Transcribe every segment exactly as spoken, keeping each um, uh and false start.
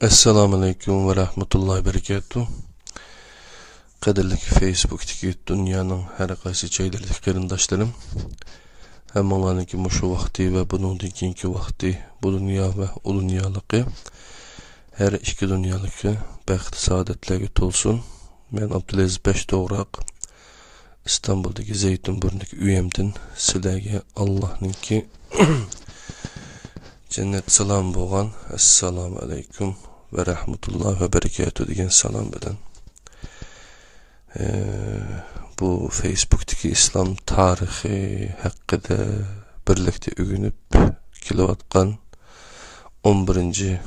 ئەسسالامۇئەلەيكۇم ۋە رەھمەتۇللاھى ۋە بەرىكاتۇھ. قەدىرلىك فېيسبۇكتىكى دۇنيانىڭ ھەر قايسى جايلىرىدىكى قېرىنداشلىرىم، ھەممىڭلارنىڭكى مۇشۇ ۋاقتى ۋە بۇنىڭدىن كېيىنكى ۋاقتى، بۇ دۇنيا ۋە ئۇ دۇنيالىقى، ھەر ئىككى دۇنيالىقى بەخت سائادەتلەرگە تولسۇن. مەن ئابدۇلئەزىز بەش توغراق، ئىستانبۇلدىكى زەيتۇن بۇرنىدىكى ئۆيۈمدىن سىلەرگە ئاللاھنىڭكى جەننەت سالامى بولغان ئەسسالامۇ ئەلەيكۇم ۋە رەھمەتۇللاھى ۋە بەرىكاتۇھ دېگەن سالام بىلەن، ئە، بۇ فېيسبۇكتىكى ئىسلام تارىخى ھەققىدە بىرلىكتە ئۆگىنىپ كېلىۋاتقان ئون بىرىنچى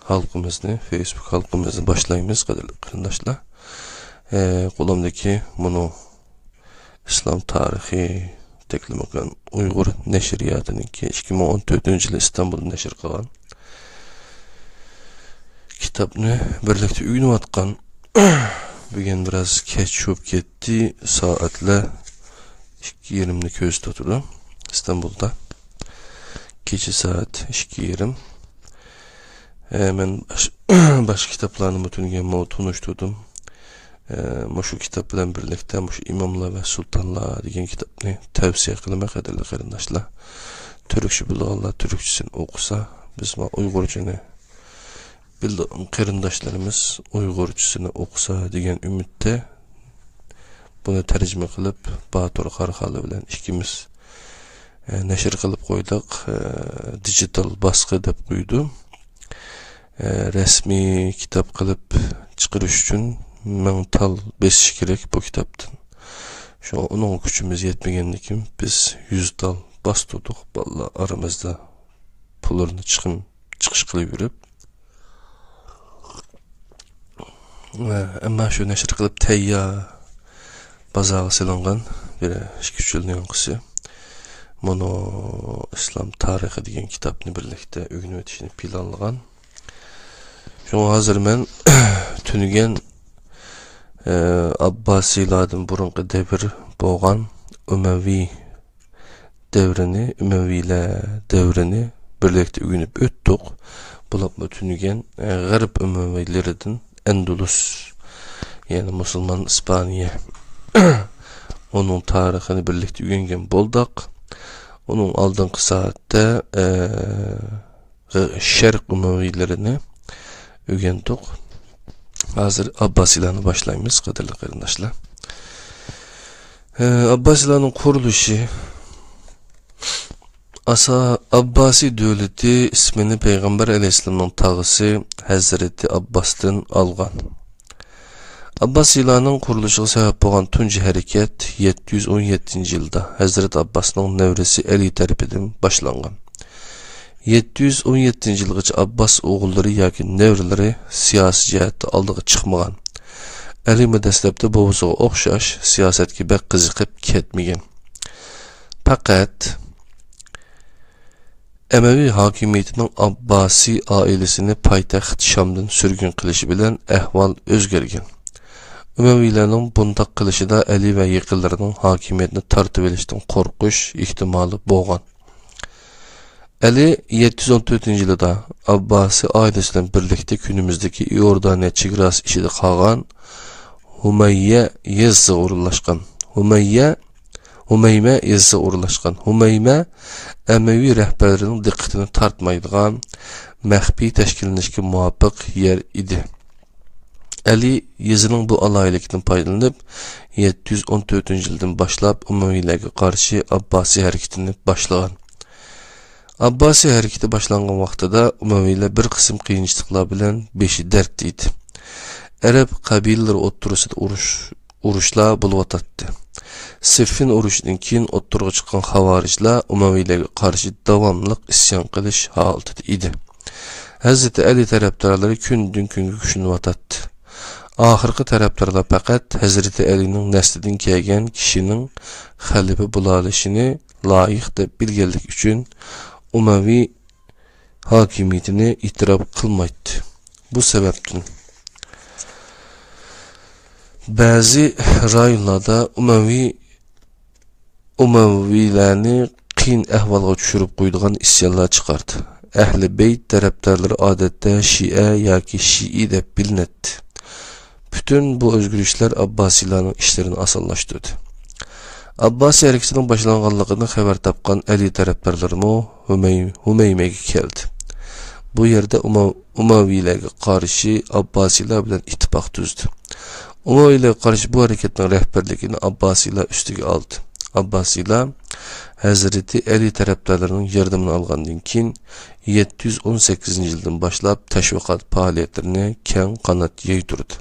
ھالقىمىزنى، فېيسبۇك ھالقىمىزنى باشلايمىز، قەدىرلىك قېرىنداشلار. ئە، قولۇمدىكى مۇنۇ ئىسلام تارىخى تەكلىماكان ئۇيغۇر نەشرىياتىنىڭكى ئىككى مىڭ ئون تۆتىنچى يىلى ئىستانبۇلدا نەشر قىلغان كىتابنى بىرلىكتە ئۆگىنىۋاتقان. بۈگۈن بىراز كەچ بولۇپ كەتتى، سائەتلەر ئىككى يېرىمنى كۆرسىتىۋاتىدۇ ئىستانبۇلدا. كېچە سائەت ئىككى يېرىم. ئە، مەن باش-، باشقا كىتابلارنىمۇ تۈنۈگۈنمۇ تونۇشتۇردۇم. ئە، مۇشۇ كىتاب بىلەن بىرلىكتە مۇشۇ ئىماملار ۋە سۇلتانلار دېگەن كىتابنى تەۋسىيە قىلىمەن، قەدىرلىك قېرىنداشلار. تۈركچە بىلىدىغانلار تۈركچىسىنى ئوقۇسا، بىز مانا ئۇيغۇرچىنى بىلىدىغان قېرىنداشلىرىمىز ئۇيغۇرچىسىنى ئوقۇسا دېگەن ئۈمىدتە بۇنى تەرجىمە قىلىپ، باتۇر قاراخانلار بىلەن ئىككىمىز، ئە، نەشر قىلىپ قويدۇق. ئە، دىجىتال باسقى دەپ قويىدۇ. ئە، رەسمىي كىتاب قىلىپ چىقىرىش ئۈچۈن مىڭ تال بېسىش كېرەك بۇ كىتابتىن. شۇڭا ئۇنىڭغا كۈچىمىز يەتمىگەندىن كېيىن بىز يۈز تال باستۇردۇق. بالىلار ئارىمىزدا پۇللىرىنى چىقىم-، چىقىش قىلىۋېرىپ. ئەمما شۇ نەشر قىلىپ تەييار بازارغا سېلىنغان بىر ئىككى ئۈچ يىلنىڭ ياقىسى مۇنۇ ئىسلام تارىخى دېگەن كىتابنى بىرلىكتە ئۆگىنىۋېتىشنى پىلانلىغان. شۇڭا ھازىر مەن تۈنۈگۈن، ئە، ئابباسىيلاردىن بۇرۇنقى دەۋر بولغان ئۇمەۋى دەۋرىنى، ئۈمەۋىيلەر دەۋرىنى بىرلىكتە ئۆگىنىپ ئۆتتۇق. بولۇپمۇ تۈنۈگۈن، ئە، غەرب ئۈمەۋىيلىرىدىن ئەندۇلۇس، يەنى مۇسۇلمان ئىسپانىيە، ئۇنىڭ تارىخىنى بىرلىكتە ئۆگەنگەن بولدۇق. ئۇنىڭ ئالدىنقى سائەتتە، ئە، شەرق ئۇمەۋىيلىرىنى ئۆگەندۇق. ھازىر ئابباسىيلارنى باشلايمىز، قەدىرلىك قېرىنداشلار. ئابباسىيلارنىڭ قۇرۇلۇشى. ئاسا-، ئابباسىي دۆلىتى ئىسمىنى پەيغەمبەر ئەلەيھىسسالامنىڭ تاغىسى ھەزرىتى ئابباستىن ئالغان. ئابباسىيلارنىڭ قۇرۇلۇشىغا سەۋەب بولغان تۇنجى ھەرىكەت يەتتە يۈز ئون يەتتىنچى يىلدا ھەزرىتى ئابباسنىڭ نەۋرىسى ئەلى تەرىپىدىن باشلانغان. يەتتە يۈز ئون يەتتىنچى يىلغىچە ئابباس ئوغۇللىرى ياكى نەۋرىلىرى سىياسىي جەھەتتە ئالدىغا چىقمىغان. ئەلىمۇ دەسلەپتە بوۋىسىغا ئوخشاش سىياسەتكە بەك قىزىقىپ كەتمىگەن. پەقەت ئەمەۋى ھاكىمىيىتىنىڭ ئابباسىي ئائىلىسىنى پايتەخت شامدىن سۈرگۈن قىلىشى بىلەن ئەھۋال ئۆزگەرگەن. ئۈمەۋىيلەرنىڭ بۇنداق قىلىشىدا ئەلى ۋە يېقىنلىرىنىڭ ھاكىمىيەتنى تارتىۋېلىشتىن قورقۇش ئېھتىمالى بولغان. ئەلى يەتتە يۈز ئون تۆتىنچى يىلىدا ئابباسىي ئائىلىسى بىلەن بىرلىكتە كۈنىمىزدىكى ئىئوردانىيە چېگراسى ئىچىدە قالغان ھۇمەييە يېزىسىغا ئورۇنلاشقان. ھۇمەييە، ھۇمەيمە يېزىسىغا ئورۇنلاشقان. ھۇمەيمە ئەمەۋى رەھبەرلىرىنىڭ دىققىتىنى تارتمايدىغان، مەخپىي تەشكىللىنىشكە مۇۋاپىق يەر ئىدى. ئەلى يېزىنىڭ بۇ ئالاھىدىلىكىدىن پايدىلىنىپ، يەتتە يۈز ئون تۆتىنچى يىلدىن باشلاپ ئۇمەۋىيلەرگە قارشى ئابباسىي ھەرىكىتىنى باشلىغان. ئابباسىي ھەرىكىتى باشلانغان ۋاقتىدا ئۇمەۋىيلەر بىر قىسىم قىيىنچىلىقلار بىلەن بېشى دەردتە ئىدى. ئەرەب قەبىلىلىرى ئوتتۇرىسىدا ئۇرۇش، ئۇرۇشلار بولۇۋاتاتتى. سىففىن ئۇرۇشىدىن كېيىن ئوتتۇرىغا چىققان خاۋارىجلار ئۇمەۋىيلەرگە قارشى داۋاملىق ئىسيان قىلىش ھالىتىدە ئىدى. ھەزرىتى ئەلى تەرەپدارلىرى كۈندىن كۈنگە كۈچىنىۋاتاتتى. ئاخىرقى تەرەپدارلار پەقەت ھەزرىتى ئەلىنىڭ نەسلىدىن كەلگەن كىشىنىڭ خەلىپە بولالىشىنى لايىق دەپ بىلگەنلىكى ئۈچۈن ئۇمەۋى ھاكىمىيىتىنى ئېتىراپ قىلمايتتى. بۇ سەۋەبتىن بەزى رايونلاردا ئۇمەۋى، ئۇمەۋىلەرنى قىيىن ئەھۋالغا چۈشۈرۈپ قويىدىغان ئىسيانلار چىقاردى. ئەھلى بەيت تەرەپدارلىرى ئادەتتە شىئە ياكى شىئى دەپ بىلىنەتتى. پۈتۈن بۇ ئۆزگىرىشلەر ئابباسىيلارنىڭ ئىشلىرىنى ئاسانلاشتۇردى. ئابباسىي ھەرىكىتىنىڭ باشلانغانلىقىدىن خەۋەر تاپقان ئەلى تەرەپدارلىرىمۇ ھۈمەي-، ھۈمەيمەگە كەلدى. بۇ يەردە ئۇما-، ئۇمەۋىيلەرگە قارشى ئابباسىيلار بىلەن ئىتتىپاق تۈزدى. ئۇمەۋىيلەرگە قارشى بۇ ھەرىكەتنىڭ رەھبەرلىكىنى ئابباسىيلار ئۈستىگە ئالدى. ئابباسىيلار ھەزرىتى ئەلى تەرەپدارلىرىنىڭ ياردىمىنى ئالغاندىن كېيىن، يەتتە يۈز ئون سەككىزىنچى يىلدىن باشلاپ تەشۋىقات پائالىيەتلىرىنى كەڭ قانات يايدۇردى.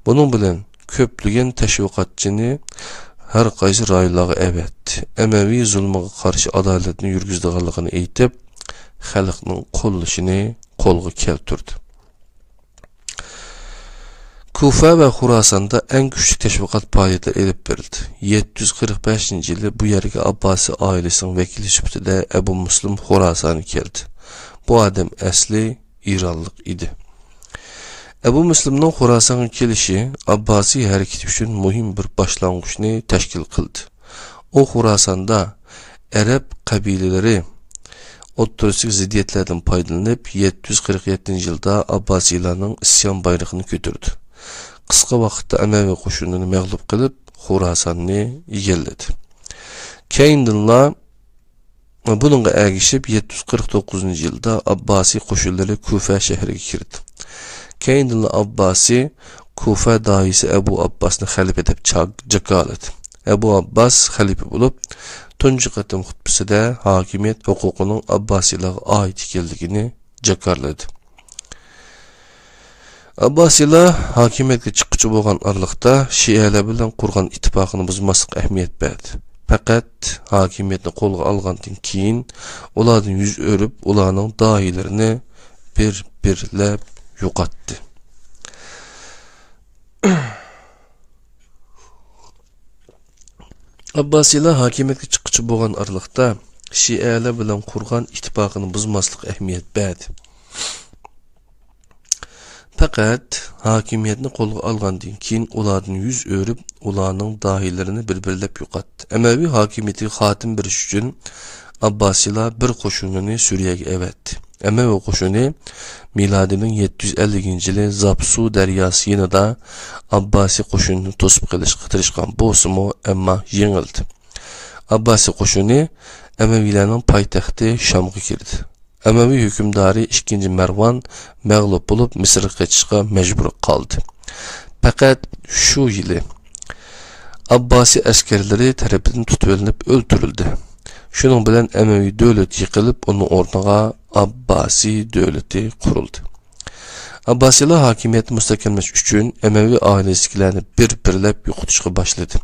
بۇنىڭ بىلەن كۆپلىگەن تەشۋىقاتچىنى ھەر قايسى رايونلارغا ئەۋەتتى. ئەمەۋى زۇلمىغا قارشى ئادالەتنى يۈرگۈزىدىغانلىقىنى ئېيتىپ، خەلقنىڭ قوللىشىنى قولغا كەلتۈردى. كۇفە ۋە خوراساندا ئەڭ كۈچلۈك تەشۋىقات پائالىيەتلىرى ئېلىپ بېرىلدى. يەتتە يۈز قىرىق بەشىنچى يىلى بۇ يەرگە ئابباسىي ئائىلىسىنىڭ ۋەكىلى سۈپىتىدە ئەبۇ مۇسلىم خوراسانى كەلدى. بۇ ئادەم ئەسلى ئىرانلىق ئىدى. ئەبۇ مۇسلىمنىڭ خوراسانغا كېلىشى ئابباسىي ھەرىكىتى ئۈچۈن مۇھىم بىر باشلانغۇچنى تەشكىل قىلدى. ئۇ خوراساندا ئەرەب قەبىلىلىرى ئوتتۇرىسىدىكى زىددىيەتلەردىن پايدىلىنىپ، يەتتە يۈز قىرىق يەتتىنچى يىلدا ئابباسىيلارنىڭ ئىسيان بايرىقىنى كۆتۈردى. قىسقا ۋاقىتتا ئەمەۋى قوشۇنىنى مەغلۇپ قىلىپ، خوراساننى ئىگىلىدى. كەينىدىنلا بۇنىڭغا ئەگىشىپ، يەتتە يۈز قىرىق توققۇزىنچى يىلدا ئابباسىي قوشۇنلىرى كۇفە شەھىرىگە كىردى. كەينىدىنلا ئابباسىي كۇفە داھىيسى ئەبۇ ئابباسنى خەلىپە دەپ چاك-، جاكارلىدى. ئەبۇ ئابباس خەلىپە بولۇپ، تۇنجى قېتىم خۇتبىسىدە ھاكىمىيەت ھوقۇقىنىڭ ئابباسىيلارغا ئائىت ئىكەنلىكىنى جاكارلىدى. ئابباسىيلار ھاكىمىيەتكە چىققۇچە بولغان ئارىلىقتا شىئەلەر بىلەن قۇرغان ئىتتىپاقىنى بۇزماسلىققا ئەھمىيەت بەردى. پەقەت ھاكىمىيەتنى قولغا ئالغاندىن كېيىن ئۇلاردىن يۈز ئۆرۈپ، ئۇلارنىڭ داھىيلىرىنى بىر-بىرلەپ يوقاتتى. ئابباسىيلار ھاكىمىيەتكە چىققۇچە بولغان ئارىلىقتا شىئەلەر بىلەن قۇرغان ئىتتىپاقىنى بۇزماسلىققا ئەھمىيەت بەردى. پەقەت ھاكىمىيەتنى قولغا ئالغاندىن كېيىن ئۇلاردىن يۈز ئۆرۈپ، ئۇلارنىڭ داھىيلىرىنى بىر-بىرلەپ يوقاتتى. ئەمەۋى ھاكىمىيىتىگە خاتىمە بېرىش ئۈچۈن ئابباسىيلار بىر قوشۇنىنى سۈرىيەگە ئەۋەتتى. ئەمەۋى قوشۇنى مىلادىينىڭ يەتتە يۈز ئەللىكىنچى يىلى زاپسۇ دەرياسى يېنىدا ئابباسىي قوشۇنىنى توسۇپ قېلىشقا تىرىشقان بولسىمۇ، ئەمما يېڭىلدى. ئابباسىي قوشۇنى ئەمەۋىيلەرنىڭ پايتەختى شامغا كىردى. ئەمەۋى ھۆكۈمدارى ئىككىنچى مەرۋان مەغلۇپ بولۇپ، مىسىرغا قېچىشقا مەجبۇر قالدى. پەقەت شۇ يىلى ئابباسىي ئەسكەرلىرى تەرىپىدىن تۇتۇۋېلىنىپ ئۆلتۈرۈلدى. شۇنىڭ بىلەن ئەمەۋى دۆلىتى يىقىلىپ، ئۇنىڭ ئورنىغا ئابباسىي دۆلىتى قۇرۇلدى. ئابباسىيلار ھاكىمىيەتنى مۇستەھكەملەش ئۈچۈن ئەمەۋى ئائىلىسىدىكىلەرنى بىر-بىرلەپ يوقىتىشقا باشلىدى.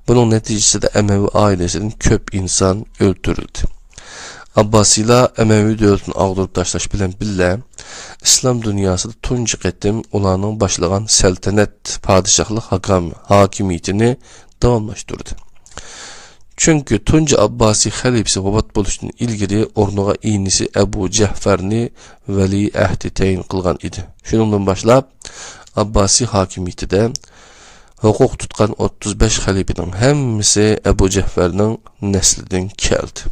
بۇنىڭ نەتىجىسىدە ئەمەۋى ئائىلىسىدىن كۆپ ئىنسان ئۆلتۈرۈلدى. ئابباسىيلار ئەمەۋى دۆلىتىنى ئاغدۇرۇپ تاشلاش بىلەن بىللە، ئىسلام دۇنياسىدا تۇنجى قېتىم ئۇلارنىڭ باشلىغان سەلتەنەت، پادىشاھلىق ھاكام-، ھاكىمىيىتىنى داۋاملاشتۇردى. چۈنكى تۇنجى ئابباسىي خەلىپىسى ۋاپات بولۇشتىن ئىلگىرى ئورنىغا ئىنىسى ئەبۇ جەفەرنى ۋەلىئەھدى تەيىن قىلغان ئىدى. شۇنىڭدىن باشلاپ، ئابباسىي ھاكىمىيىتىدە ھوقۇق تۇتقان ئوتتۇز بەش خەلىپىنىڭ ھەممىسى ئەبۇ جەفەرنىڭ نەسلىدىن كەلدى.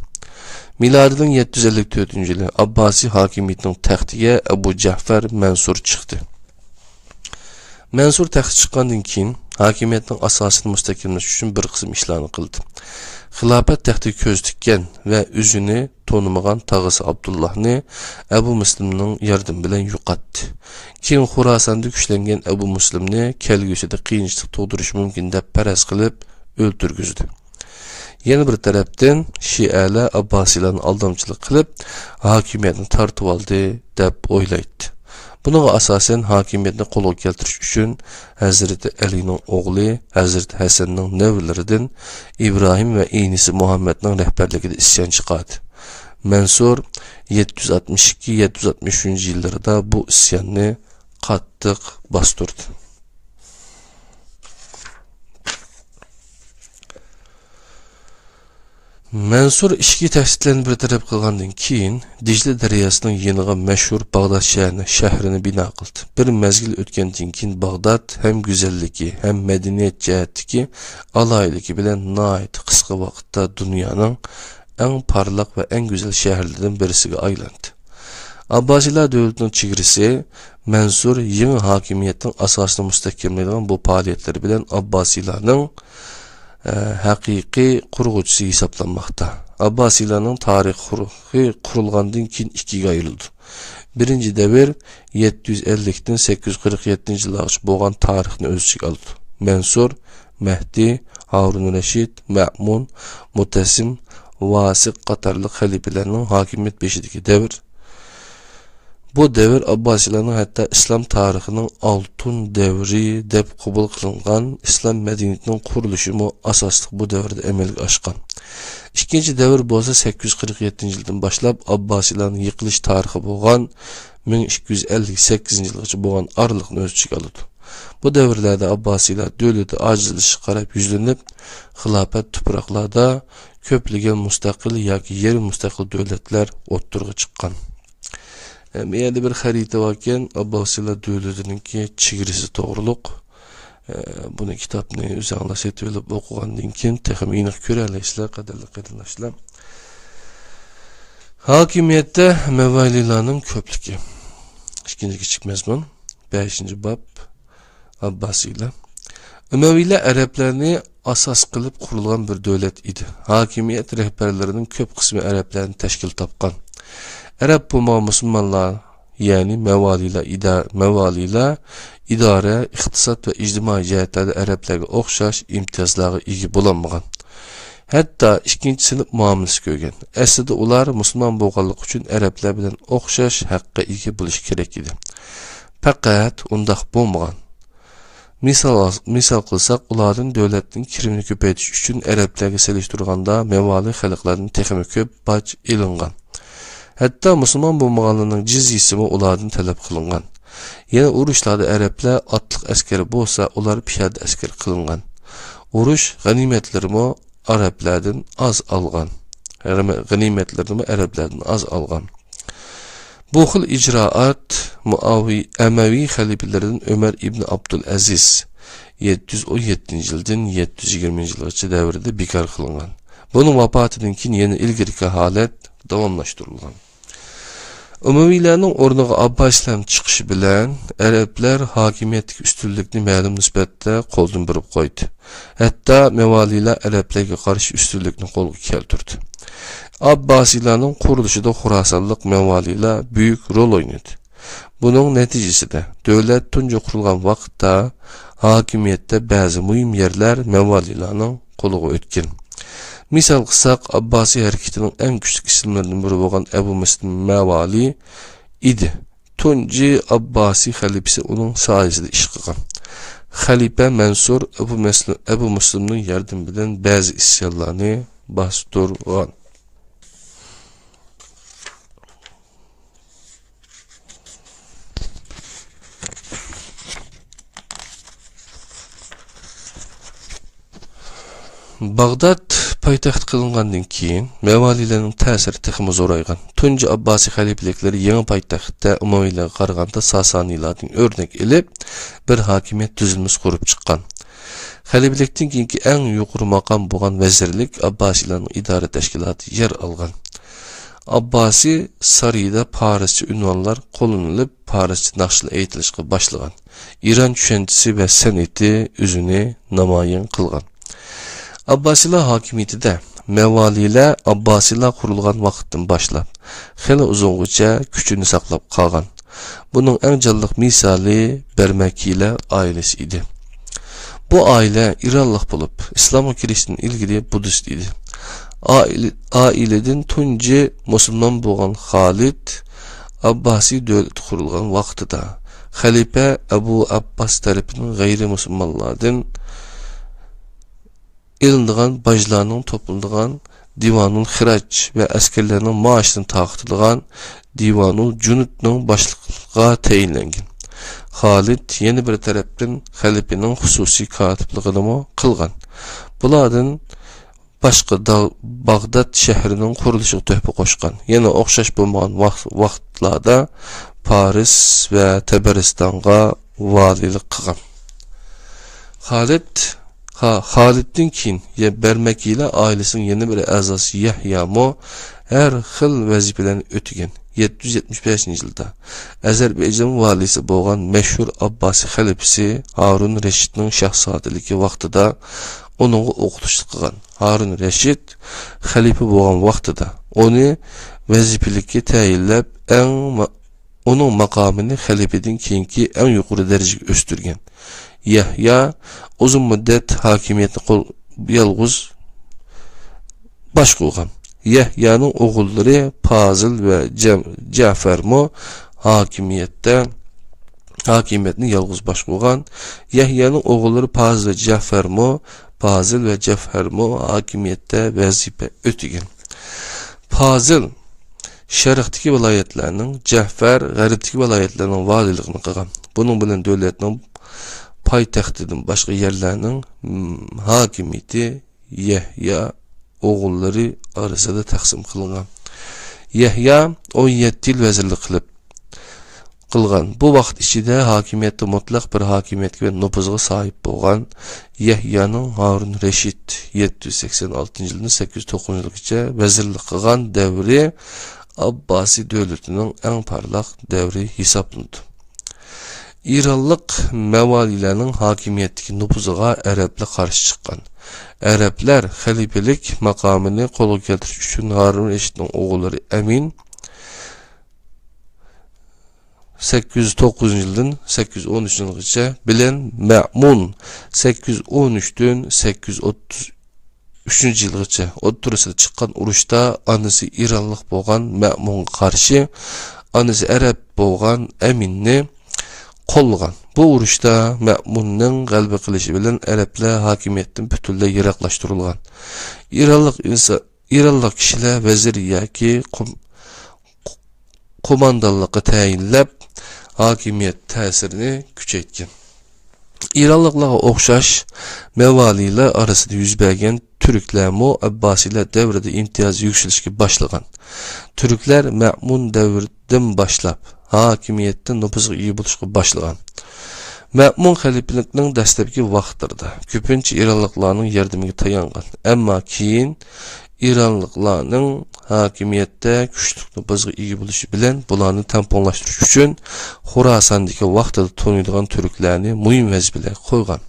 مىلادىنىڭ يەتتە يۈز ئەللىك تۆتىنچى يىلى ئابباسىي ھاكىمىيىتىنىڭ تەختىگە ئەبۇ جەفەر مەنسۇر چىقتى. مەنسۇر تەختكە چىققاندىن كېيىن، ھاكىمىيەتنىڭ ئاساسىنى مۇستەھكەملەش ئۈچۈن بىر قىسىم ئىشلارنى قىلدى. خىلاپەت تەختىگە كۆزى تىككەن ۋە ئۆزىنى تونۇمىغان تاغىسى ئابدۇللاھنى ئەبۇ مۇسلىمنىڭ ياردىمى بىلەن يوقاتتى. كېيىن خوراساندا كۈچلەنگەن ئەبۇ مۇسلىمنى كەلگۈسىدە قىيىنچىلىق تۇغدۇرۇشى مۇمكىن دەپ پەرەز قىلىپ ئۆلتۈرگۈزدى. يەنە بىر تەرەپتىن، شىئەلەر ئابباسىيلارنى ئالدامچىلىق قىلىپ، ھاكىمىيەتنى تارتىۋالدى، دەپ ئويلايتتى. بۇنىڭغا ئاساسەن، ھاكىمىيەتنى قولغا كەلتۈرۈش ئۈچۈن ھەزرىتى ئەلىنىڭ ئوغلى، ھەزرىتى ھەسەننىڭ نەۋرىلىرىدىن ئىبراھىم ۋە ئىنىسى مۇھەممەدنىڭ رەھبەرلىكىدە ئىسيان چىقاردى. مەنسۇر يەتتە يۈز ئاتمىش ئىككى، يەتتە يۈز ئاتمىش ئۈچىنچى يىللىرىدا بۇ ئىسياننى قاتتىق باستۇردى. مەنسۇر ئىچكى تەھدىتلەرنى بىر تەرەپ قىلغاندىن كېيىن، دىجلە دەرياسىنىڭ يېنىغا مەشھۇر باغداد شەھىرىنى، شەھىرىنى بىنا قىلدى. بىر مەزگىل ئۆتكەندىن كېيىن، باغداد ھەم گۈزەللىكى، ھەم مەدەنىيەت جەھەتتىكى ئالاھىدىلىكى بىلەن ناھايىتى قىسقا ۋاقىتتا دۇنيانىڭ ئەڭ پارلاق ۋە ئەڭ گۈزەل شەھەرلىرىدىن بىرسىگە ئايلاندى. ئابباسىيلار دۆلىتىنىڭ چېگرىسى مەنسۇر يېڭى ھاكىمىيەتنىڭ ئاساسىنى مۇستەھكەملەيدىغان بۇ پائالىيەتلىرى بىلەن ئابباسىيلارنىڭ، ئە، ھەقىقىي قۇرغۇچىسى ھېسابلانماقتا. ئابباسىيلارنىڭ تارىخى قۇرۇلغاندىن كېيىن ئىككىگە ئايرىلىدۇ. بىرىنچى دەۋر يەتتە يۈز ئەللىكتىن سەككىز يۈز قىرىق يەتتىنچى يىللارغىچە بولغان تارىخنى ئۆز ئىچىگە ئالىدۇ. مەنسۇر، مەھدى، ھارۇن رەشىد، مەمۇن، مۇتەسسىم، ۋاسىق قاتارلىق خەلىپىلەرنىڭ ھاكىمىيەت بېشىدىكى دەۋر. بۇ دەۋر ئابباسىيلارنىڭ ھەتتا ئىسلام تارىخىنىڭ ئالتۇن دەۋرى دەپ قوبۇل قىلىنغان ئىسلام مەدەنىيىتىنىڭ قۇرۇلۇشىمۇ ئاساسلىق بۇ دەۋردە ئەمەلگە ئاشقان. ئىككىنچى دەۋر بولسا سەككىز يۈز قىرىق يەتتىنچى يىلدىن باشلاپ ئابباسىيلارنىڭ يىقىلىش تارىخى بولغان مىڭ ئىككى يۈز ئەللىك سەككىزىنچى يىلغىچە بولغان ئارىلىقنى ئۆز ئىچىگە ئالىدۇ. بۇ دەۋرلەردە ئابباسىيلار دۆلىتى ئاجىزلىشىشقا قاراپ يۈزلىنىپ، خىلاپەت تۇپراقلاردا كۆپلىگەن مۇستەقىل ياكى يېرىم مۇستەقىل دۆلەتلەر ئوتتۇرىغا چىققان. ئە، بۇ يەردە بىر خەرىتە باركەن، ئابباسىيلار دۆلىتىنىڭكى چېگرىسى توغرۇلۇق. ئە، بۇنى كىتابنى ئۆزۈڭلار سېتىۋېلىپ ئوقۇغاندىن كېيىن تېخىمۇ ئېنىق كۆرەلەيسىلەر، قەدىرلىك قېرىنداشلار. ھاكىمىيەتتە مەۋالىيلارنىڭ كۆپلۈكى. ئىككىنچى كىچىك مەزمۇن، بەشىنچى باب. ئابباسىيلار. ئەمەۋىيلەر ئەرەبلەرنى ئاساس قىلىپ قۇرۇلغان بىر دۆلەت ئىدى. ھاكىمىيەت رەھبەرلىرىنىڭ كۆپ قىسمى ئەرەبلەردىن تەشكىل تاپقان. ئەرەب بولمىغان مۇسۇلمانلار، يەنى مەۋالىيلار ئىدا-، مەۋالىيلار ئىدارە، ئىقتىساد ۋە ئىجتىمائىي جەھەتلەردە ئەرەبلەرگە ئوخشاش ئىمتىيازلارغا ئىگە بولالمىغان. ھەتتا ئىككىنچى سىنىپ مۇئامىلىسى كۆرگەن. ئەسلىدە ئۇلار مۇسۇلمان بولغانلىقى ئۈچۈن ئەرەبلەر بىلەن ئوخشاش ھەققە ئىگە بولۇشى كېرەك ئىدى. پەقەت ئۇنداق بولمىغان. مىسال، مىسال قىلساق، ئۇلاردىن دۆلەتنىڭ كىرىمىنى كۆپەيتىش ئۈچۈن ئەرەبلەرگە سېلىشتۇرغاندا مەۋالىي خەلقلەردىن تېخىمۇ كۆپ باج ئېلىنغان. ھەتتا مۇسۇلمان بولمىغانلارنىڭ جىزيىسىمۇ ئۇلاردىن تەلەپ قىلىنغان. يەنە ئۇرۇشلاردا ئەرەبلەر ئاتلىق ئەسكەر بولسا، ئۇلار پىيادە ئەسكەر قىلىنغان. ئۇرۇش غەنىيمەتلىرىمۇ ئەرەبلەردىن ئاز ئالغان. غەنىمەتلىرىنىمۇ ئەرەبلەردىن ئاز ئالغان. بۇ خىل ئىجرائات مۇئاۋىي-، ئەمەۋىي خەلىپىلىرىدىن ئۆمەر ئىبن ئابدۇل ئەزىز يەتتە يۈز ئون يەتتىنچى يىلدىن يەتتە يۈز يىگىرمىنچى يىلغىچە دەۋرىدە بىكار قىلىنغان. بۇنىڭ ۋاپاتىدىن كېيىن يەنە ئىلگىرىكى ھالەت داۋاملاشتۇرۇلغان. ئەمەۋىيلەرنىڭ ئورنىغا ئابباسىيلارنىڭ چىقىشى بىلەن ئەرەبلەر ھاكىمىيەتتىكى ئۈستۈنلۈكنى مەلۇم نىسبەتتە قولدىن بېرىپ قويدى. ھەتتا مەۋالىيلار ئەرەبلەرگە قارشى ئۈستۈنلۈكنى قولغا كەلتۈردى. ئابباسىيلارنىڭ قۇرۇلۇشىدا خوراسانلىق مەۋالىيلار بۈيۈك رول ئوينىدى. بۇنىڭ نەتىجىسىدە دۆلەت تۇنجى قۇرۇلغان ۋاقىتتا ھاكىمىيەتتە بەزى مۇھىم يەرلەر مەۋالىيلارنىڭ قولىغا ئۆتكەن. مىسال قىلساق، ئابباسىي ھەرىكىتىنىڭ ئەڭ كۈچلۈك ئىسىملىرىدىن بىرى بولغان ئەبۇ مۇسلىم مەۋالىي ئىدى. تۇنجى ئابباسىي خەلىپىسى ئۇنىڭ سايىسىدە ئىش قىلغان. خەلىپە مەنسۇر ئەبۇ مەسلىم-، ئەبۇ مۇسلىمنىڭ ياردىمى بىلەن بەزى ئىسيانلارنى باستۇرغان. باغداد پايتەخت قىلىنغاندىن كېيىن، مەۋالىيلەرنىڭ تەسىرى تېخىمۇ زورايغان. تۇنجى ئابباسىي خەلىپىلىكلىرى يېڭى پايتەختتە ئۇمەۋىيلەرگە قارىغاندا ساسانىيلاردىن ئۆرنەك ئېلىپ، بىر ھاكىمىيەت تۈزۈلمىسى قۇرۇپ چىققان. خەلىپىلىكتىن كېيىنكى ئەڭ يۇقىرى ماقام بولغان ۋەزىرلىك ئابباسىيلارنىڭ ئىدارە تەشكىلاتى يەر ئالغان. ئابباسىي سارىيىدا پارسچە ئۇنۋانلار قوللىنىلىپ، پارسچە ناخشىلار ئېيتىلىشقا باشلىغان. ئىران چۈشەنچىسى ۋە سەنئىتى ئۆزىنى نامايان قىلغان. ئابباسىيلار ھاكىمىيىتىدە مەۋالىيلەر ئابباسىيلار قۇرۇلغان ۋاقىتتىن باشلاپ خېلى ئۇزۇنغىچە كۈچىنى ساقلاپ قالغان. بۇنىڭ ئەڭ جانلىق مىسالى بەرمەكىيلەر ئائىلىسى ئىدى. بۇ ئائىلە ئىرانلىق بولۇپ، ئىسلامغا كىرىشتىن ئىلگىرى بۇددىست ئىدى. ئائىلە-، ئائىلىدىن تۇنجى مۇسۇلمان بولغان خالىد ئابباسىي دۆلىتى قۇرۇلغان ۋاقتىدا خەلىپە ئەبۇ ئابباس تەرىپىدىن غەيرىي مۇسۇلمانلاردىن ئېلىنىدىغان باجلارنىڭ توپلىنىدىغان دىۋانۇل خىراج ۋە ئەسكەرلەرنىڭ مائاشىدىن تارقىتىدىغان دىۋانۇل جۇنۇدنىڭ باشلىقىغا تەيىنلەنگەن. خالىد يەنە بىر تەرەپتىن خەلىپىنىڭ خۇسۇسىي كاتىپلىقىنىمۇ قىلغان. بۇلاردىن باشقا دا-، باغداد شەھىرىنىڭ قۇرۇلۇشىغا تۆھپە قوشقان. يەنە ئوخشاش بولمىغان ۋاق-، ۋاقىتلاردا پارس ۋە تەبەرىستانغا ۋالىيلىق قىلغان. خالىد، خا-، خالىدتىن كېيىن يە-، بەرمەكىيلەر ئائىلىسىنىڭ يەنە بىر ئەزاسى يەھيامۇ ھەر خىل ۋەزىپىلەرنى ئۆتىگەن. يەتتە يۈز يەتمىش بەشىنچى يىلدا ئەزەربەيجان ۋالىسى بولغان مەشھۇر ئابباسىي خەلىپىسى ھارۇن رەشىدنىڭ شاھزادىلىكى ۋاقتىدا ئۇنىڭغا ئوقۇتۇشلۇق قىلغان. ھارۇن رەشىد خەلىپە بولغان ۋاقتىدا ئۇنى ۋەزىپىلىككە تەيىنلەپ، ئەڭ ما-، ئۇنىڭ ماقامىنى خەلىپىدىن كېيىنكى ئەڭ يۇقىرى دەرىجىگە ئۆستۈرگەن. يەھيا ئۇزۇن مۇددەت ھاكىمىيەتنى قول، يالغۇز باشقۇرغان. يەھيانىڭ ئوغۇللىرى پازىل ۋە جە-، جەفەرمۇ ھاكىمىيەتتە، ھاكىمىيەتنى يالغۇز باشقۇرغان. يەھيانىڭ ئوغۇللىرى پازىل ۋە جەفەرمۇ، پازىل ۋە جەفەرمۇ ھاكىمىيەتتە ۋەزىپە ئۆتىگەن. پازىل شەرقتىكى ۋىلايەتلەرنىڭ، جەفەر غەربتىكى ۋىلايەتلەرنىڭ ۋالىيلىقىنى قىلغان. بۇنىڭ بىلەن دۆلەتنىڭ پايتەختىدىن باشقا يەرلەرنىڭ، م، ھاكىمىيىتى يەھيا ئوغۇللىرى ئارىسىدا تەقسىم قىلىنغان. يەھيا ئون يەتتە يىل ۋەزىرلىك قىلىپ، قىلغان. بۇ ۋاقىت ئىچىدە ھاكىمىيەتتە مۇتلەق بىر ھاكىمىيەتكە ۋە نوپۇزغا ساھىب بولغان يەھيانىڭ ھارۇن رەشىد يەتتە يۈز سەكسەن ئالتىنچى يىلدىن سەككىز يۈز توققۇزىنچى يىلغىچە ۋەزىرلىك قىلغان دەۋرى ئابباسىي دۆلىتىنىڭ ئەڭ پارلاق دەۋرى ھېسابلىنىدۇ. ئىرانلىق مەۋالىيلەرنىڭ ھاكىمىيەتتىكى نوپۇزىغا ئەرەبلەر قارشى چىققان. ئەرەبلەر خەلىپىلىك ماقامىنى قولغا كەلتۈرۈش ئۈچۈن ھارۇن رەشىدنىڭ ئوغۇللىرى ئەمىن، سەككىز يۈز توققۇزىنچى يىلدىن سەككىز يۈز ئون ئۈچىنچى يىلغىچە، بىلەن مەمۇن، سەككىز يۈز ئون ئۈچتىن سەككىز يۈز ئوتتۇز ئۈچىنچى يىلغىچە ئوتتۇرىسىدا چىققان ئۇرۇشتا ئانىسى ئىرانلىق بولغان مەمۇنغا قارشى ئانىسى ئەرەب بولغان ئەمىننى قوللىغان. بۇ ئۇرۇشتا مەمۇننىڭ غەلىبە قىلىشى بىلەن ئەرەبلەر ھاكىمىيەتتىن پۈتۈنلەي يىراقلاشتۇرۇلغان. ئىرانلىق ئىنسا-، ئىرانلىق كىشىلەر ۋەزىر ياكى قۇم-، قوماندانلىققا تەيىنلەپ، ھاكىمىيەت تەسىرىنى كۈچەيتكەن. ئىرانلىقلارغا ئوخشاش مەۋالىيلار ئارىسىدا يۈز بەرگەن تۈركلەرمۇ ئابباسىيلار دەۋرىدە ئىمتىياز يۈكسىلىشكە باشلىغان. تۈركلەر مەمۇن دەۋرىدىن باشلاپ ھاكىمىيەتتە نوپۇزغا ئىگە بولۇشقا باشلىغان. مەمۇن خەلىپىلىكنىڭ دەسلەپكى ۋاقىتلىرىدا كۆپىنچە ئىرانلىقلارنىڭ ياردىمىگە تايانغان، ئەمما كېيىن ئىرانلىقلارنىڭ ھاكىمىيەتتە كۈچلۈك نوپۇزغا ئىگە بولۇشى بىلەن بۇلارنى تەڭپۇڭلاشتۇرۇش ئۈچۈن خوراساندىكى ۋاقتىدا تونۇيدىغان تۈركلەرنى مۇھىم ۋەزىپىلەرگە قويغان.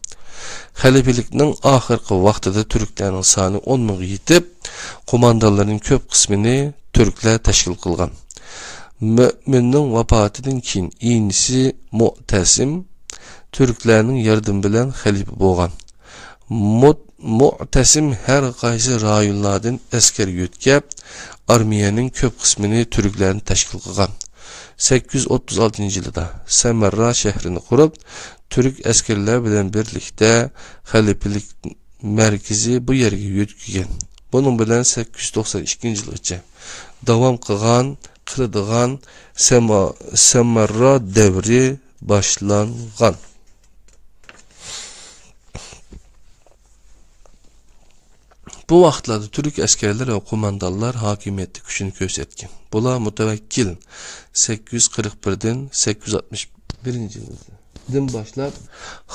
خەلىپىلىكنىڭ ئاخىرقى ۋاقتىدا تۈركلەرنىڭ سانى ئون مىڭغا يېتىپ، قوماندانلىرىنىڭ كۆپ قىسمىنى تۈركلەر تەشكىل قىلغان. مۆمىننىڭ ۋاپاتىدىن كېيىن ئىنىسى مۇئتەسىم تۈركلەرنىڭ ياردىمى بىلەن خەلىپە بولغان. مۇت-، مۇئتەسىم ھەر قايسى رايونلاردىن ئەسكەر يۆتكەپ، ئارمىيەنىڭ كۆپ قىسمىنى تۈركلەردىن تەشكىل قىلغان. سەككىز يۈز ئوتتۇز ئالتىنچى يىلىدا سەمەررا شەھىرىنى قۇرۇپ، تۈرك ئەسكەرلەر بىلەن بىرلىكتە خەلىپىلىك مەركىزى بۇ يەرگە يۆتكىگەن. بۇنىڭ بىلەن سەككىز يۈز توقسان ئىككىنچى يىلغىچە داۋام قىلغان، قىلىدىغان سەما-، سەمەررا دەۋرى باشلانغان. بۇ ۋاقىتلاردا تۈرك ئەسكەرلىرى ۋە قوماندانلار ھاكىمىيەتتە كۈچىنى كۆرسەتكەن. بۇلار مۇتەۋەككىل سەككىز يۈز قىرىق بىردىن سەككىز يۈز ئاتمىش بىرىنچى يىلدىن باشلاپ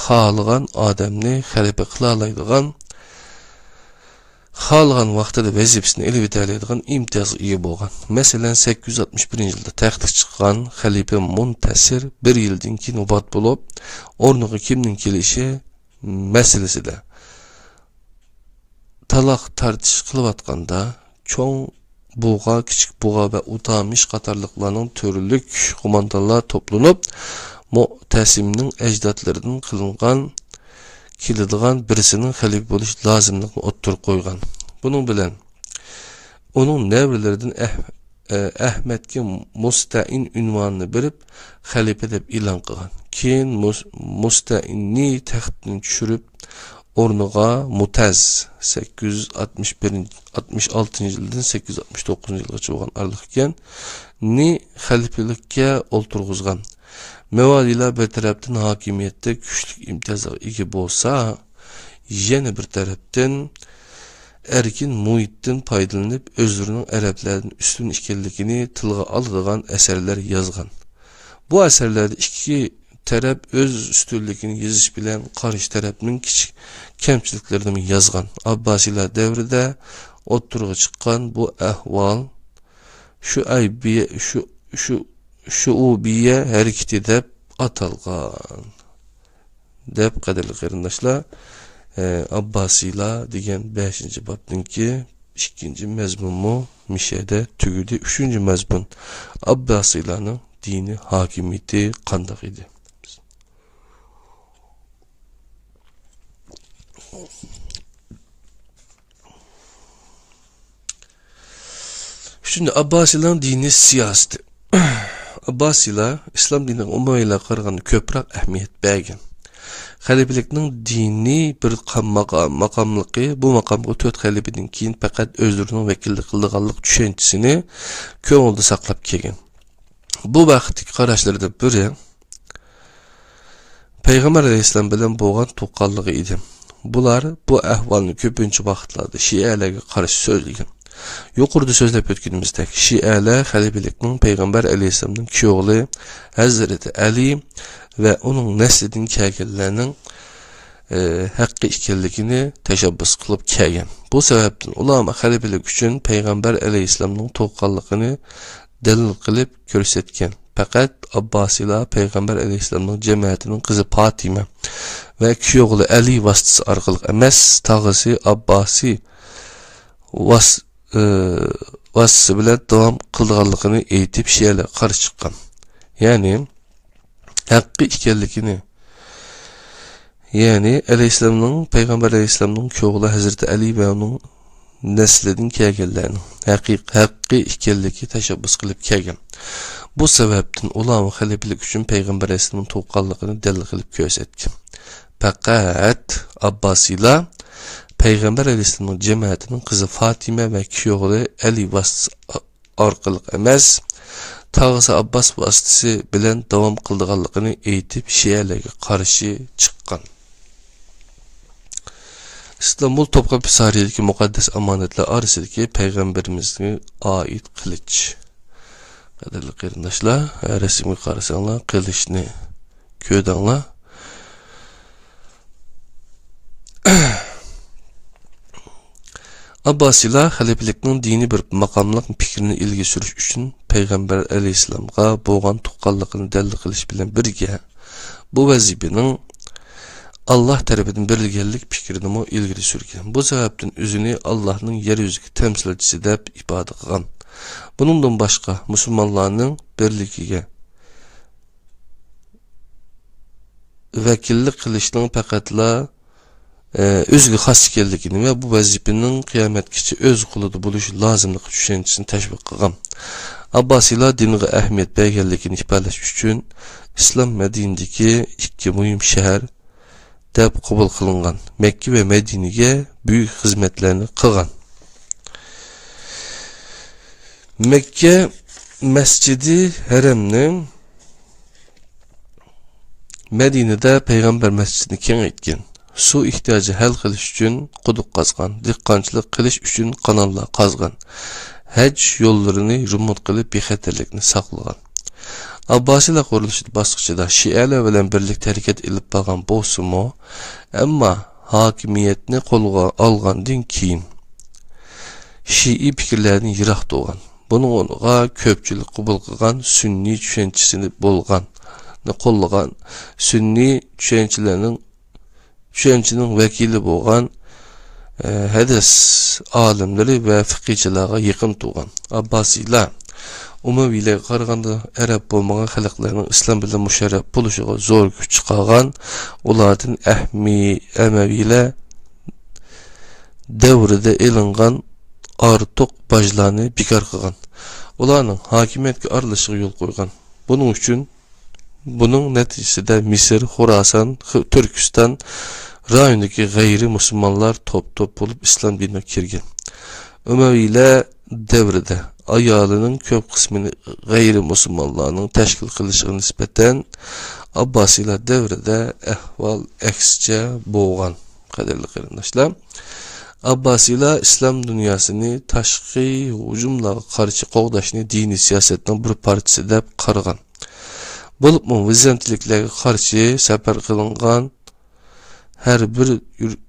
خالىغان ئادەمنى خەلىپە قىلالايدىغان، خالىغان ۋاقتىدا ۋەزىپىسىنى ئېلىۋېتەلەيدىغان ئىمتىيازغا ئىگە بولغان. مەسىلەن، سەككىز يۈز ئاتمىش بىرىنچى يىلدا تەختكە چىققان خەلىپە مۇنتەسىر بىر يىلدىن كېيىن ۋاپات بولۇپ، ئورنىغا كىمنىڭ كېلىشى مەسىلىسىدە تالاق تارتىش قىلىۋاتقاندا، چوڭ بۇغا، كىچىك بۇغا ۋە ئۇتامىش قاتارلىقلارنىڭ تۈرلۈك قوماندانلار توپلىنىپ، مۇئتەسىمنىڭ ئەجدادلىرىدىن قىلىنغان، كېلىدىغان بىرسىنىڭ خەلىپە بولۇش لازىملىقىنى ئوتتۇرىغا قويغان. بۇنىڭ بىلەن ئۇنىڭ نەۋرىلىرىدىن ئەھ-، ئە، ئەھمەدكە مۇستەئىن ئۇنۋانىنى بېرىپ، خەلىپە دەپ ئېلان قىلغان. كېيىن مۇس-، مۇستەئىننى تەختتىن چۈشۈرۈپ، ئورنىغا مۇتەز، سەككىز يۈز ئاتمىش بىرىنچى، ئاتمىش ئالتىنچى يىلدىن سەككىز يۈز ئاتمىش توققۇزىنچى يىلغىچە بولغان ئارىلىق ئىكەن، نى خەلىپىلىككە ئولتۇرغۇزغان. مەۋالىيلار بىر تەرەپتىن ھاكىمىيەتتە كۈچلۈك ئىمتىيازغا ئىگە بولسا، يەنە بىر تەرەپتىن ئەركىن مۇھىتتىن پايدىلىنىپ، ئۆزلىرىنىڭ ئەرەبلەردىن ئۈستۈن ئىكەنلىكىنى تىلغا ئالىدىغان ئەسەرلەر يازغان. بۇ ئەسەرلەردە ئىككى تەرەپ ئۆز ئۈستۈنلۈكىنى يېزىش بىلەن قارشى تەرەپنىڭ كىچىك كەمچىلىكلىرىنىمۇ يازغان. ئابباسىيلار دەۋرىدە ئوتتۇرىغا چىققان بۇ ئەھۋال شۇئەيبىيە، شۇ-، شۇ، شۇئۇبىيە ھەرىكىتى دەپ ئاتالغان. دەپ، قەدىرلىك قېرىنداشلار، ئە، ئابباسىيلار دېگەن بەشىنچى بابنىڭكى ئىككىنچى مەزمۇنمۇ مىشەدە تۈگىدى. ئۈچىنچى مەزمۇن، ئابباسىيلارنىڭ دىنىي ھاكىمىيىتى قانداق ئىدى؟ ئۈچىنچى، ئابباسىيلارنىڭ دىنىي سىياسىتى. ئابباسىيلار ئىسلام دىنىغا ئۇمەۋىيلارغا قارىغاندا كۆپرەك ئەھمىيەت بەرگەن. خەلىپىلىكنىڭ دىنىي بىر قام-، ماقا-، ماقاملىقى، بۇ ماقامغا تۆت خەلىپىدىن كېيىن پەقەت ئۆزلىرىنىڭ ۋەكىللىك قىلىدىغانلىق چۈشەنچىسىنى كۆڭلىدە ساقلاپ كەلگەن. بۇ ۋاقىتتىكى قاراشلىرىدىن بىرى، پەيغەمبەر ئەلەيھىسسالام بىلەن بولغان تۇغقانلىقى ئىدى. بۇلار بۇ ئەھۋالنى كۆپىنچە ۋاقىتلاردا شىئەلەرگە قارشى سۆزلىگەن. يۇقىرىدا سۆزلەپ ئۆتكىنىمىزدەك، شىئەلەر خەلىپىلىكنىڭ پەيغەمبەر ئەلەيھىسسالامنىڭ كۈيئوغلى ھەزرىتى ئەلى ۋە ئۇنىڭ نەسلىدىن كەلگەنلەرنىڭ، ئى، ھەققى ئىكەنلىكىنى تەشەببۇس قىلىپ كەلگەن. بۇ سەۋەبتىن ئۇلار خەلىپىلىك ئۈچۈن پەيغەمبەر ئەلەيھىسسالامنىڭ تۇغقانلىقىنى دەلىل قىلىپ كۆرسەتكەن. پەقەت ئابباسىيلار پەيغەمبەر ئەلەيھىسسالامنىڭ جەمەتىنىڭ قىزى پاتىمە ۋە كۈيئوغلى ئەلى ۋاسىتىسى ئارقىلىق ئەمەس، تاغىسى ئابباسى ۋاس-، ئى، ۋاسىتىسى بىلەن داۋام قىلىدىغانلىقىنى ئېيتىپ، شىئەلەرگە قارشى چىققان. يەنى ھەققى ئىكەنلىكىنى، يەنى ئەلەيھىسسالامنىڭ، پەيغەمبەر ئەلەيھىسسالامنىڭ كۈيئوغلى ھەزرىتى ئەلى ۋە ئۇنىڭ نەسلىدىن كەلگەنلەرنىڭ ھەقىق-، ھەققى ئىكەنلىكى تەشەببۇس قىلىپ كەلگەن. بۇ سەۋەبتىن ئۇلارمۇ خەلىپىلىك ئۈچۈن پەيغەمبەر ئەلەيھىسسالامنىڭ تۇغقانلىقىنى دەلىل قىلىپ كۆرسەتكەن. پەقەت ئابباسىيلار پەيغەمبەر ئەلەيھىسسالامنىڭ جەمەتىنىڭ قىزى فاتىمە ۋە كۈيئوغلى ئەلى ۋاسىتىسى ئارقىلىق ئەمەس، تاغىسى ئابباس ۋاسىتىسى بىلەن داۋام قىلىدىغانلىقىنى ئېيتىپ، شىئەلەرگە قارشى چىققان. ئىستانبۇل توپقاپى سارىيىدىكى مۇقەددەس ئامانەتلەر ئارىسىدىكى پەيغەمبىرىمىزگە ئائىت قىلىچ. قەدىرلىك قېرىنداشلار، رەسىمگە قارىساڭلار، قىلىچنى كۆردۈڭلار. ئابباسىيلار خەلىپىلىكنىڭ دىنىي بىر ماقاملىق پىكرىنى ئىلگىرى سۈرۈش ئۈچۈن پەيغەمبەر ئەلەيھىسسالامغا بولغان تۇغقانلىقىنى دەلىل قىلىش بىلەن بىرگە، بۇ ۋەزىپىنىڭ ئاللاھ تەرىپىدىن بېرىلگەنلىك پىكرىنىمۇ ئىلگىرى سۈرگەن. بۇ سەۋەبتىن ئۆزىنى ئاللاھنىڭ يەر يۈزىدىكى تەمسىلچىسى دەپ ئىپادە قىلغان. بۇنىڭدىن باشقا، مۇسۇلمانلارنىڭ بىرلىكىگە ۋەكىللىك قىلىشنىڭ پەقەتلا، ئە، ئۆزىگە خاس ئىكەنلىكىنى ۋە بۇ ۋەزىپىنىڭ قىيامەتكىچە ئۆز قولىدا بولۇشى لازىملىقى چۈشەنچىسىنى تەشۋىق قىلغان. ئابباسىيلار دىنغا ئەھمىيەت بەرگەنلىكىنى ئىپادىلەش ئۈچۈن ئىسلام مەدىنىدىكى ئىككى مۇھىم شەھەر دەپ قوبۇل قىلىنغان مەككە ۋە مەدىنىگە بۈيۈك خىزمەتلەرنى قىلغان. مەككە مەسچىدى ھەرەمنى مەدىنىدە پەيغەمبەر مەسچىتىنى كېڭەيتكەن. سۇ ئېھتىياجى ھەل قىلىش ئۈچۈن قۇدۇق قازغان. دېھقانچىلىق قىلىش ئۈچۈن قاناللار قازغان. ھەج يوللىرىنى رېمونت قىلىپ، بىخەتەرلىكنى ساقلىغان. ئابباسىيلار قۇرۇلۇشى باسقۇچىدا شىئەلەر بىلەن بىرلىكتە ھەرىكەت ئېلىپ بارغان بولسىمۇ، ئەمما ھاكىمىيەتنى قولغا ئالغاندىن كېيىن شىئى پىكىرلەردىن يىراق تۇرغان. بۇنىڭغا كۆپچىلىك قوبۇل قىلغان سۈننىي چۈشەنچىسى بولغان، قوللىغان سۈننىي چۈشەنچىلەرنىڭ، چۈشەنچىنىڭ ۋەكىلى بولغان، ئە، ھەدىس ئالىملىرى ۋە فىقىھچىلارغا يېقىن تۇرغان. ئابباسىيلار ئۇمەۋىيلەرگە قارىغاندا ئەرەب بولمىغان خەلقلەرنىڭ ئىسلام بىلەن مۇشەررەپ بولۇشىغا زور كۈچ چىقارغان، ئۇلاردىن ئەھمى-، ئەمەۋىيلەر دەۋرىدە ئېلىنغان ئارتۇق باجلارنى بىكار قىلغان. ئۇلارنىڭ ھاكىمىيەتكە ئارىلىشىشىغا يول قويغان. بۇنىڭ ئۈچۈن، بۇنىڭ نەتىجىسىدە مىسىر، خوراسان، خى-، تۈركىستان رايونىدىكى غەيرىي مۇسۇلمانلار توپ-توپ بولۇپ ئىسلام دىنىغا كىرگەن. ئۇمەۋىيلەر دەۋرىدە ئايالىنىڭ كۆپ قىسمىنى غەيرىي مۇسۇلمانلارنىڭ تەشكىل قىلىشىغا نىسبەتەن ئابباسىيلار دەۋرىدە ئەھۋال ئەكسىچە بولغان. قەدىرلىك قېرىنداشلار، ئابباسىيلار ئىسلام دۇنياسىنى تاشقى ھۇجۇملارغا قارشى قوغداشنى دىنىي سىياسەتنىڭ بىر پارچىسى دەپ قارىغان. بولۇپمۇ ۋىزانتىيلىكلەرگە قارشى سەپەر قىلىنغان ھەر بىر يۈر-،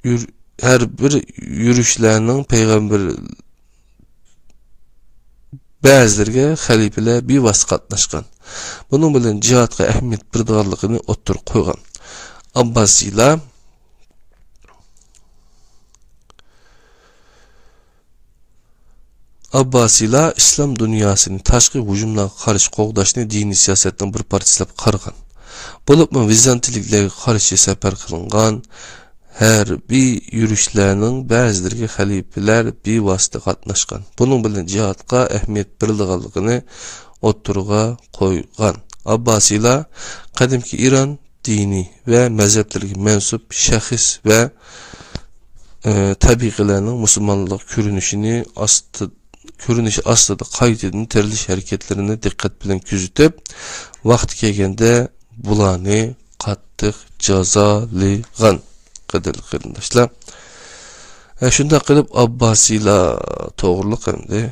يۈر-، ھەر بىر يۈرۈشلەرنىڭ پەيغەمبەر بەزىلىرىگە خەلىپىلەر بىۋاسىتە قاتناشقان. بۇنىڭ بىلەن جىھادقا ئەھمىيەت بېرىدىغانلىقىنى ئوتتۇرىغا قويغان. ئابباسىيلار، ئابباسىيلار ئىسلام دۇنياسىنى تاشقى ھۇجۇملارغا قارشى قوغداشنى دىنىي سىياسەتنىڭ بىر پارچىسى دەپ قارىغان. بولۇپمۇ ۋىزانتىيلىكلەرگە قارشى سەپەر قىلىنغان ھەربىي يۈرۈشلەرنىڭ بەزىلىرىگە خەلىپىلەر بىۋاسىتە قاتناشقان. بۇنىڭ بىلەن جىھادقا ئەھمىيەت بېرىدىغانلىقىنى ئوتتۇرىغا قويغان. ئابباسىيلار قەدىمكى ئىران دىنى ۋە مەزھەپلىرىگە مەنسۇپ شەخس ۋە، ئە، تەبىقىلەرنىڭ مۇسۇلمانلىق كۆرۈنۈشىنى ئاستى-، كۆرۈنۈشى ئاستىدا قايتىدىن تىرىلىش ھەرىكەتلىرىنى دىققەت بىلەن كۆزىتىپ، ۋاقتى كەلگەندە بۇلارنى قاتتىق جازالىغان. قەدىرلىك قېرىنداشلار، ئە، شۇنداق قىلىپ ئابباسىيلار توغرۇلۇق ئەمدى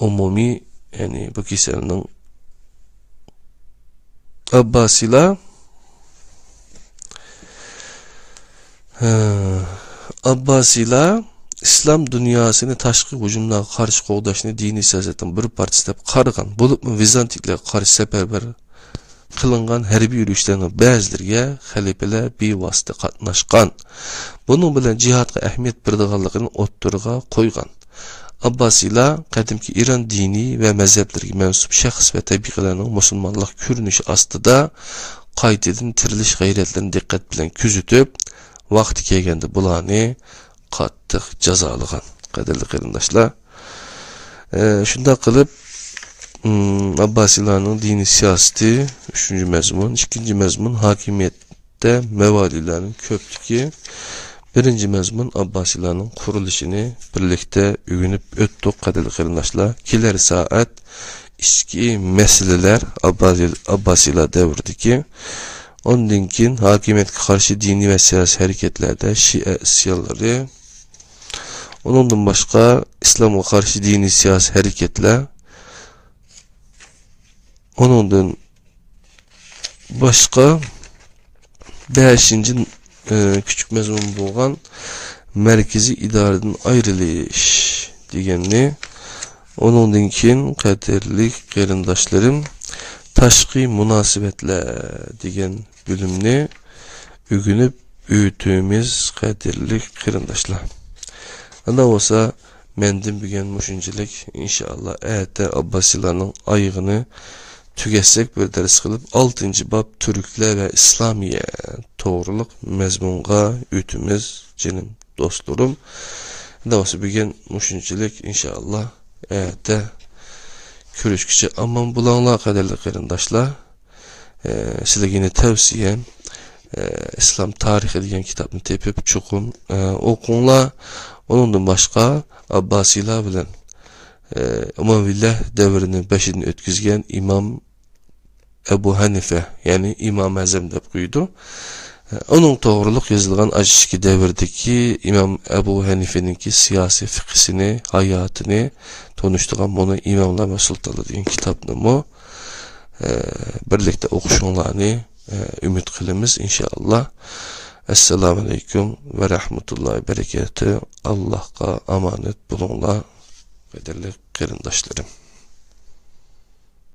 ئومۇمىي، يەنى بۇ كېسەلنىڭ ئابباسىيلار، ھە، ئابباسىيلار ئىسلام دۇنياسىنى تاشقى ھۇجۇملارغا قارشى قوغداشنى دىنىي سىياسەتنىڭ بىر پارچىسى دەپ قارىغان، بولۇپمۇ ۋىزانتىيلىكلەرگە قارشى سەپەرۋەر قىلىنغان ھەربىي يۈرۈشلەرنىڭ بەزىلىرىگە خەلىپىلەر بىۋاسىتە قاتناشقان. بۇنىڭ بىلەن جىھادقا ئەھمىيەت بېرىدىغانلىقىنى ئوتتۇرىغا قويغان. ئابباسىيلار قەدىمكى ئىران دىنىي ۋە مەزھەپلىرىگە مەنسۇپ شەخس ۋە تەبىقىلەرنىڭ مۇسۇلمانلىق كۆرۈنۈشى ئاستىدا قايتىدىن تىرىلىش غەيرەتلىرىنى دىققەت بىلەن كۆزىتىپ، ۋاقتى كەلگەندە بۇلارنى قاتتىق جازالىغان. قەدىرلىك قېرىنداشلار، ئە، شۇنداق قىلىپ، ئىم، ئابباسىيلارنىڭ دىنىي سىياسىتى، ئۈچىنچى مەزمۇن، ئىككىنچى مەزمۇن، ھاكىمىيەتتە مەۋالىيلارنىڭ كۆپلۈكى، بىرىنچى مەزمۇن، ئابباسىيلارنىڭ قۇرۇلۇشىنى بىرلىكتە ئۆگىنىپ ئۆتتۇق، قەدىرلىك قېرىنداشلار. كېلەر سائەت ئىچكى مەسىلىلەر، ئابباسىي-، ئابباسىيلار دەۋرىدىكى، ئۇنىڭدىن كېيىن ھاكىمىيەتكە قارشى دىنىي ۋە سىياسىي ھەرىكەتلەردە شىئە ئىسيانلىرى، ئۇنىڭدىن باشقا ئىسلامغا قارشى دىنىي سىياسىي ھەرىكەتلەر، ئۇنىڭدىن باشقا بەشىنچى، ئى، كۈچلۈك مەزمۇن بولغان مەركىزىي ئىدارىدىن ئايرىلىش دېگەننى، ئۇنىڭدىن كېيىن، قەدىرلىك قېرىنداشلىرىم، تاشقى مۇناسىۋەتلەر دېگەن بۆلۈمنى ئۆگىنىپ ئۆتىمىز، قەدىرلىك قېرىنداشلار. ئانداق بولسا، مەندىن بۈگۈن مۇشۇنچىلىك. ئىنشائاللا، ئەتە ئابباسىيلارنىڭ ئايىغىنى تۈگەتسەك، بىر دەرس قىلىپ، ئالتىنچى باب تۈركلەر ۋە ئىسلامىيە توغرۇلۇق مەزمۇنغا ئۆتىمىز، جېنىم دوستلىرىم. ئانداق بولسا، بۈگۈن مۇشۇنچىلىك. ئىنشائاللا، ئەتە كۆرۈشكىچە ئامان بولۇڭلار، قەدىرلىك قېرىنداشلار. ئە، سىلەرگە يەنە تەۋسىيەم، ئە، ئىسلام تارىخى دېگەن كىتابنى تېپىپ چوقۇم، ئە، ئوقۇڭلار. ئۇنىڭدىن باشقا، ئابباسىيلار بىلەن، ئە، ئۇمەۋىيلەر دەۋرىنى بېشىدىن ئۆتكۈزگەن ئىمام ئەبۇ ھەنىفە، يەنى ئىمام ئەزەم دەپ قويىدۇ. ئە، ئۇنىڭ توغرۇلۇق يېزىلغان ئاشۇ ئىككى دەۋردىكى ئىمام ئەبۇ ھەنىفىنىڭكى سىياسىي فىقھىسىنى، ھاياتىنى تونۇشتۇرغان مۇنۇ ئىماملار ۋە سۇلتانلار دېگەن كىتابنىمۇ ئە، بىرلىكتە ئوقۇشۇڭلارنى، ئە، ئۈمىد قىلىمىز، ئىنشائاللا. ئەسسالامۇ ئەلەيكۇم ۋە رەھمەتۇللاھى ۋە بەرىكاتۇھ. ئاللاھقا ئامانەت بولۇڭلار، قەدىرلىك قېرىنداشلىرىم.